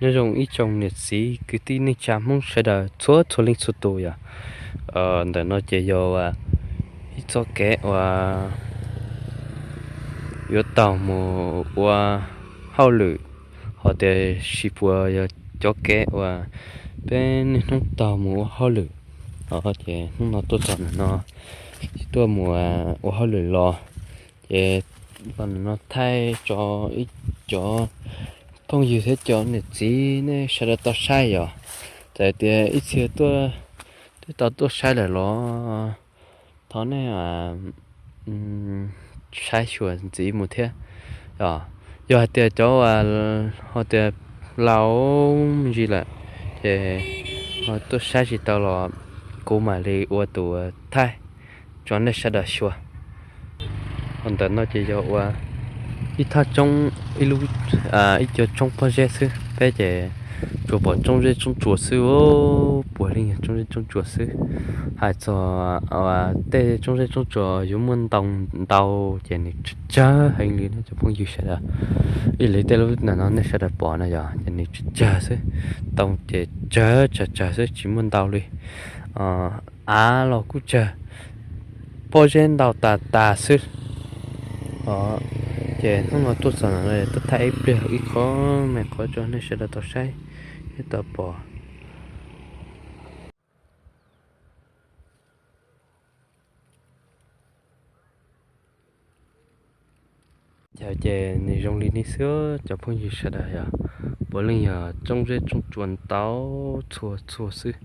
Nyob zoo ib tsoom niam txiv kwv tij neej tsa Hmoob sawv daws txhua txhua leej txhua tus yom. Ntawm no ces yog ib txoj kev uas yuav taug mus ua hauj lwm, ho tias sis puas yog cov kev uas peb niaj hnub taug mus ua hauj lwm. Ces hnub no tuaj txog ntawm no, tuaj mus ua hauj lwm los, ces los ntawm no thaij tso ib cov phooj ywg thiab cov niam txiv nej sawv daws tau saib yom. Txawm tias ib txhia twb tau tuaj saib lawm los thov nej saib xyuas ntxiv mus thiab. Yog hais tias cov uas ho tias laus me ntsis lawm, ces ho tuaj saib tsis tau los kuv mam li ua tus thaij tso nej sawv daws xyuas. Ho ntawm no ces yog ua ib thaj tsoob, ib lub, ib co tsoob pob zeb xwb, peb ces tsuas pom tsoob zeb tsoob tsuas xwb, puav leej yog tsoob zeb tsoob tsuas xwb. Hais txog tej tsoob zeb tsoob tsuas yuav muaj ntoo ntau ces nws tsawg tsawg heev li no cov phooj ywg sawv daws. Ib li tej lub ntawm no nej sawv daws pom na yog ces nws tsawg tsawg xwb, ntoo ces tsawg tsawg tsawg xwb tsis muaj ntau li. Av los kuj tsawg, pob zeb ntau tas tas xwb. Ces hnub no tuaj txog no tuaj thaij ib pliag ib qho me qhov tso nej sawv daws tau saib thiab tau pom. Ces nws zoo li no xwb cov phooj ywg sawv daws yog, puav leej yog tsoob zeb tsoob tsuas ntau txhua txhua xwb.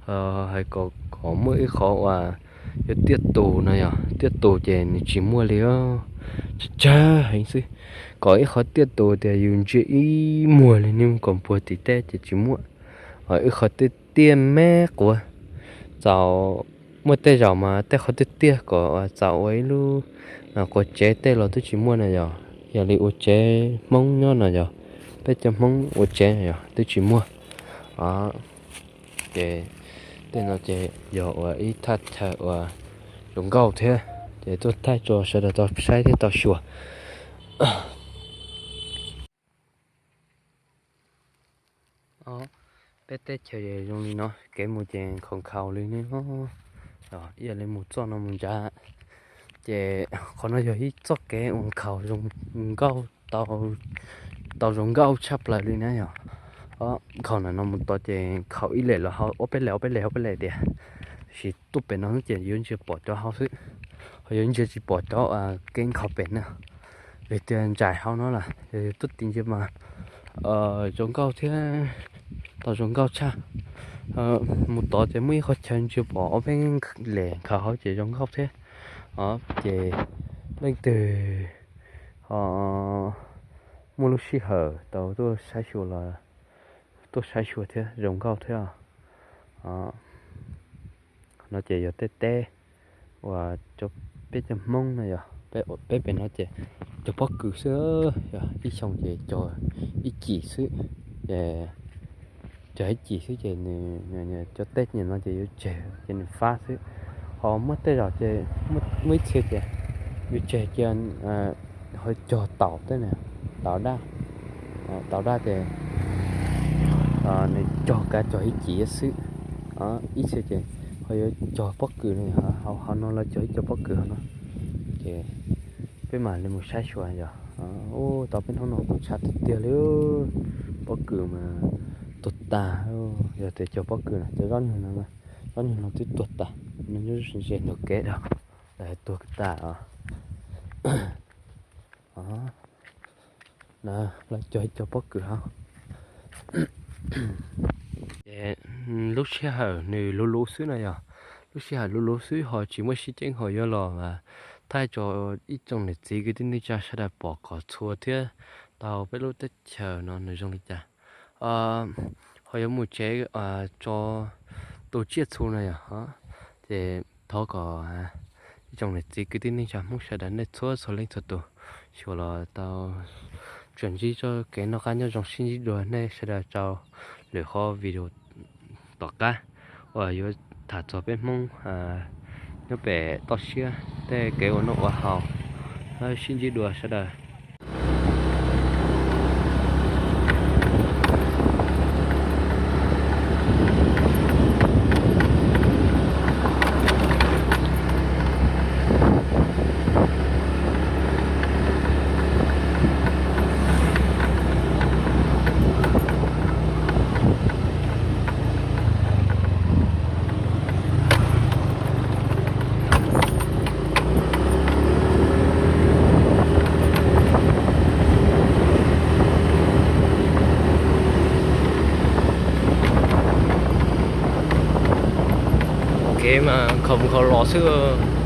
Hais kom kom muaj ib qhov uas yuav tiaj tus no yog tiaj tus ces nws tsis muaj li, tsawg tsawg heev xwb. Kom ib qhov tiaj tus tias yus ntsia ib muag li nws kom puag tim teb ces tsis muaj. Ib qhov tiaj tiaj me quav, txaus, muaj tej zaum mas tej qhov tiaj tiaj kom txaus ua ib lub quav tsev tej los twb tsis muaj na yog. Yog li ua tsev Hmoob nyob no yog, peb cov Hmoob ua tsev yog twb tsis muaj. Ces tej no ces yog ua ib thaj chaw uas zoo nkauj thiab, ces tuaj thaij tso sawv daws tau saib thiab tau xyuas. Peb teb chaws zoo li no, kev mus ces nkhaus nkhaus li ne, ib yam li mus txoj no mus ntsa. Ces qhov no yog ib txoj kev uas nkhaus zoo nkauj, tau zoo nkauj tshaj plaws li na yog. Nkhaus ntawm no mus tod ces nkhaus ib lem los hauv ob peb lem, ob peb lem, ob peb lem tias, tab sis tuaj pem no ces yuav ntsia pom cov hauv xwb, ho yuav ntsia tsis pom cov kev nkhaus pem na. Vim tias ntsais hauv no lawm, yog yus tuaj tim ntsia mas zoo nkauj thiab, tau zoo nkauj tshaj. Mus tod ces muaj ib qhov chaw ntsia pom ob peb lem nkhaus hauv ces zoo nkauj thiab. Ces leej twg ho muaj lub sij hawm tau tuaj saib xyuas los tuaj saib xyuas thiab zoo nkauj thiab. No ces yog tej teb uas cov, peb cov Hmoob no yog, peb pem no ces cog pob kws xwb, yog ib xyoo ces cog ib cim xwb, ces cog ib cim xwb ces nws, cov teb nim no ces yuav tseg ces nws fab xwb. Ho muaj tej zaum ces muaj ib txhia ces yuav tseg cia ho cog taum tej na, taum daj, taum daj ces nws cog kav cog ib cim xwb. Ib txhia ces ho yuav cog pob kws no, hauv no los cog ib co pob kws hauv no. Ces peb mam li mus saib xyuas yog. Ub, tau peb hnub no kuj tshav tiag tiag li, pob kws mas tuag tas. Yog tias cog pob kws no cov zaub nyuag no, zaub nyuag no twb tuag tas, nws nyob ze ntug kev dhau, lawv tuag tas os. Na, lawv cog ib co pob kws hauv. Ces lub sij hawm nws luv luv xwb no yog, lub sij hawm luv luv xwb ho tsis muaj sib ceeb ho yuav los thaij tso ib tsoom niam txiv kwv tij neej tsa sawv daws pom kom txhua thiab tau peb lub teb chaws no nws zoo li cas. Ho yuav mus tsev tso tu tsiaj txhu no yog, ces thov kom ib tsoom niam txiv kwv tij neej tsa Hmoob sawv daws nej txhua txhua leej txhua tus xyuas los tau tsuas ntsib txoj kev noj qab nyob zoo sib ntsib dua nej sawv daws rau lwm qhov video tom qab uas yuav tham txog peb Hmoob nyob pem toj siab tej kev ua noj ua haus. Sib ntsib dua sawv daws. Ev mas khaus mus khaus los xwb.